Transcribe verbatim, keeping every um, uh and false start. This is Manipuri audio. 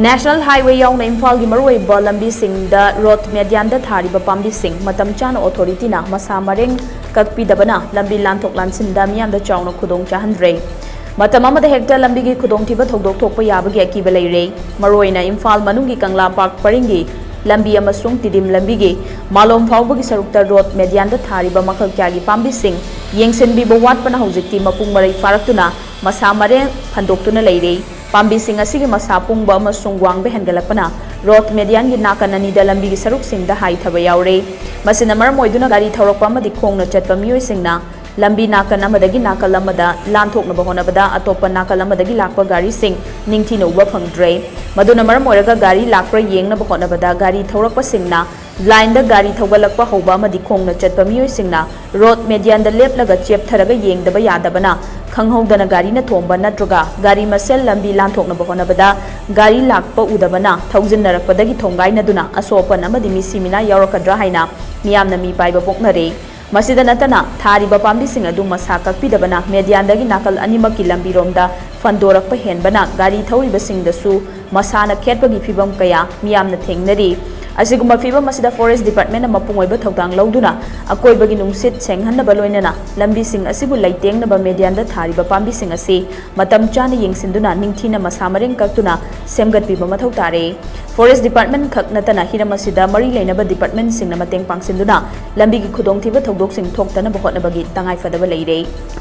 National Highway ꯌꯥꯎꯅ ꯏꯝꯐꯥꯜꯒꯤ ꯃꯔꯨꯑꯣꯏꯕ ꯂꯝꯕꯤꯁꯤꯡꯗ ꯔꯣꯗ ꯃꯦꯗꯤꯌꯥꯟꯗ ꯊꯥꯔꯤꯕ ꯄꯥꯝꯕꯤꯁꯤꯡ ꯃꯇꯝ ꯆꯥꯅ ꯑꯣꯊꯣꯔꯤꯇꯤꯅ ꯃꯁꯥ ꯃꯔꯦꯡ ꯀꯛꯄꯤꯗꯕꯅ ꯂꯝꯕꯤ ꯂꯥꯟꯊꯣꯛ ꯂꯥꯟꯁꯤꯟꯗ ꯃꯤꯌꯥꯝꯗ ꯆꯥꯎꯅ ꯈꯨꯗꯣꯡ ꯆꯥꯍꯟꯗ꯭ꯔꯦ꯫ ꯃꯇꯝ ꯑꯃꯗ ꯍꯦꯛꯇ ꯂꯝꯕꯤꯒꯤ ꯈꯨꯗꯣꯡꯊꯤꯕ ꯊꯧꯗꯣꯛ ꯊꯣꯛꯄ ꯌꯥꯕꯒꯤ ꯑꯀꯤꯕ ꯂꯩꯔꯦ꯫ ꯃꯔꯨꯑꯣꯏꯅ ꯏꯝꯐꯥꯜ ꯃꯅꯨꯡꯒꯤ ꯀꯪꯂꯥ ꯄꯥꯔꯛ ꯄꯔꯤꯡꯒꯤ ꯂꯝꯕꯤ ꯑꯃꯁꯨꯡ ꯇꯤꯗꯤꯝ ꯂꯝꯕꯤꯒꯤ ꯃꯥꯂꯣꯝ ꯐꯥꯎꯕꯒꯤ ꯁꯔꯨꯛꯇ ꯔꯣꯗ ꯃꯦꯗꯤꯌꯥꯟꯗ ꯊꯥꯔꯤꯕ ꯃꯈꯜ ꯀꯌꯥꯒꯤ ꯄꯥꯝꯕꯤꯁꯤꯡ ꯌꯦꯡꯁꯤꯟꯕꯤꯕ ꯋꯥꯠꯄꯅ ꯍꯧꯖꯤꯛꯇꯤ ꯃꯄꯨꯡ ꯃꯔꯩ ꯐꯥꯔꯛꯇꯨꯅ ꯃꯁꯥ ꯃꯔꯦꯡ ꯐꯟꯗꯣꯛꯇꯨꯅ ꯂꯩꯔꯦ꯫ ꯄꯥꯝꯕꯤꯁꯤꯡ ꯑꯁꯤꯒꯤ ꯃꯁꯥ ꯄꯨꯡꯕ ꯑꯃꯁꯨꯡ ꯋꯥꯡꯕ ꯍꯦꯟꯒꯠꯂꯛꯄꯅ ꯔꯣꯗ ꯃꯦꯗꯤꯌꯥꯟꯒꯤ ꯅꯥꯀꯟ ꯑꯅꯤꯗ ꯂꯝꯕꯤꯒꯤ ꯁꯔꯨꯛꯁꯤꯡꯗ ꯍꯥꯏꯊꯕ ꯌꯥꯎꯔꯦ꯫ ꯃꯁꯤꯅ ꯃꯔꯝ ꯑꯣꯏꯗꯨꯅ ꯒꯥꯔꯤ ꯊꯧꯔꯛꯄ ꯑꯃꯗꯤ ꯈꯣꯡꯅ ꯆꯠꯄ ꯃꯤꯑꯣꯏꯁꯤꯡꯅ ꯂꯝꯕꯤ ꯅꯥꯀꯟ ꯑꯃꯗꯒꯤ ꯅꯥꯀꯜ ꯑꯃꯗ ꯂꯥꯟꯊꯣꯛꯅꯕ ꯍꯣꯠꯅꯕꯗ ꯑꯇꯣꯞꯄ ꯅꯥꯀꯜ ꯑꯃꯗꯒꯤ ꯂꯥꯛꯄ ꯒꯥꯔꯤꯁꯤꯡ ꯅꯤꯡꯊꯤꯅ ꯎꯕ ꯐꯪꯗ꯭ꯔꯦ꯫ ꯃꯗꯨꯅ ꯃꯔꯝ ꯑꯣꯏꯔꯒ ꯒꯥꯔꯤ ꯂꯥꯛꯄ꯭ꯔꯥ ꯌꯦꯡꯅꯕ ꯍꯣꯠꯅꯕꯗ ꯒꯥꯔꯤ ꯊꯧꯔꯛꯄꯁꯤꯡꯅ ꯂꯥꯏꯟꯗ ꯒꯥꯔꯤ ꯊꯧꯒꯠꯂꯛꯄ ꯍꯧꯕ ꯑꯃꯗꯤ ꯈꯣꯡꯅ ꯆꯠꯄ ꯃꯤꯑꯣꯏꯁꯤꯡꯅ ꯔꯣꯗ ꯃꯦꯗꯤꯌꯥꯟꯗ ꯂꯦꯞꯂꯒ ꯆꯦꯞꯊꯔꯒ ꯌꯦꯡꯗꯕ ꯌꯥꯗꯕꯅ ꯈꯪꯍꯧꯗꯅ ꯒꯥꯔꯤꯅ ꯊꯣꯝꯕ ꯅꯠꯇ꯭ꯔꯒ ꯒꯥꯔꯤ ꯃꯁꯦꯜ ꯂꯝꯕꯤ ꯂꯥꯟꯊꯣꯛꯅꯕ ꯍꯣꯠꯅꯕꯗ ꯒꯥꯔꯤ ꯂꯥꯛꯄ ꯎꯗꯕꯅ ꯊꯧꯖꯤꯟꯅꯔꯛꯄꯗꯒꯤ ꯊꯣꯡꯒꯥꯏꯅꯗꯨꯅ ꯑꯁꯣꯛ ꯑꯄꯟ ꯑꯃꯗꯤ ꯃꯤꯁꯤ ꯃꯤꯅꯥ ꯌꯥꯎꯔꯛꯀꯗ꯭ꯔꯥ ꯍꯥꯏꯅ ꯃꯤꯌꯥꯝꯅ ꯃꯤꯄꯥꯏꯕ ꯄꯣꯛꯅꯔꯦ꯫ ꯃꯁꯤꯗ ꯅꯠꯇꯅ ꯊꯥꯔꯤꯕ ꯄꯥꯝꯕꯤꯁꯤꯡ ꯑꯗꯨ ꯃꯁꯥ ꯀꯛꯄꯤꯗꯕꯅ ꯃꯦꯗꯤꯌꯥꯟꯗꯒꯤ ꯅꯥꯀꯜ ꯑꯅꯤꯃꯛꯀꯤ ꯂꯝꯕꯤꯔꯣꯝꯗ ꯐꯟꯗꯣꯔꯛꯄ ꯍꯦꯟꯕꯅ ꯒꯥꯔꯤ ꯊꯧꯔꯤꯕꯁꯤꯡꯗꯁꯨ ꯃꯁꯥꯅ ꯈꯦꯠꯄꯒꯤ ꯐꯤꯚꯝ ꯀꯌꯥ ꯃꯤꯌꯥꯝꯅ ꯊꯦꯡꯅꯔꯤ꯫ ꯑꯁꯤꯒꯨꯝꯕ ꯐꯤꯚꯝ ꯑꯁꯤꯗ ꯐꯣꯔꯦꯁ ꯗꯤꯄꯥꯔꯠꯃꯦꯟꯅ ꯃꯄꯨꯡ ꯑꯣꯏꯕ ꯊꯧꯗꯥꯡ ꯂꯧꯗꯨꯅ ꯑꯀꯣꯏꯕꯒꯤ ꯅꯨꯡꯁꯤꯠ ꯁꯦꯡꯍꯟꯅꯕ ꯂꯣꯏꯅꯅ ꯂꯝꯕꯤꯁꯤꯡ ꯑꯁꯤꯕꯨ ꯂꯩꯇꯦꯡꯅꯕ ꯃꯦꯗꯤꯌꯥꯟꯗ ꯊꯥꯔꯤꯕ ꯄꯥꯝꯕꯤꯁꯤꯡ ꯑꯁꯤ ꯃꯇꯝ ꯆꯥꯅ ꯌꯦꯡꯁꯤꯟꯗꯨꯅ ꯅꯤꯡꯊꯤꯅ ꯃꯁꯥ ꯃꯔꯦꯡ ꯀꯛꯇꯨꯅ ꯁꯦꯝꯒꯠꯄꯤꯕ ꯃꯊꯧ ꯇꯥꯔꯦ꯫ ꯐꯣꯔꯦꯁ ꯗꯤꯄꯥꯔꯠꯃꯦꯟ ꯈꯛ ꯅꯠꯇꯅ ꯍꯤꯔꯝ ꯑꯁꯤꯗ ꯃꯔꯤ ꯂꯩꯅꯕ ꯗꯤꯄꯥꯔꯠꯃꯦꯟꯁꯤꯡꯅ ꯃꯇꯦꯡ ꯄꯥꯡꯁꯤꯟꯗꯨꯅ ꯂꯝꯕꯤꯒꯤ ꯈꯨꯗꯣꯡꯊꯤꯕ ꯊꯧꯗꯣꯛꯁꯤꯡ ꯊꯣꯛꯇꯅꯕ ꯍꯣꯠꯅꯕꯒꯤ ꯇꯉꯥꯏꯐꯗꯕ ꯂꯩꯔꯦ꯫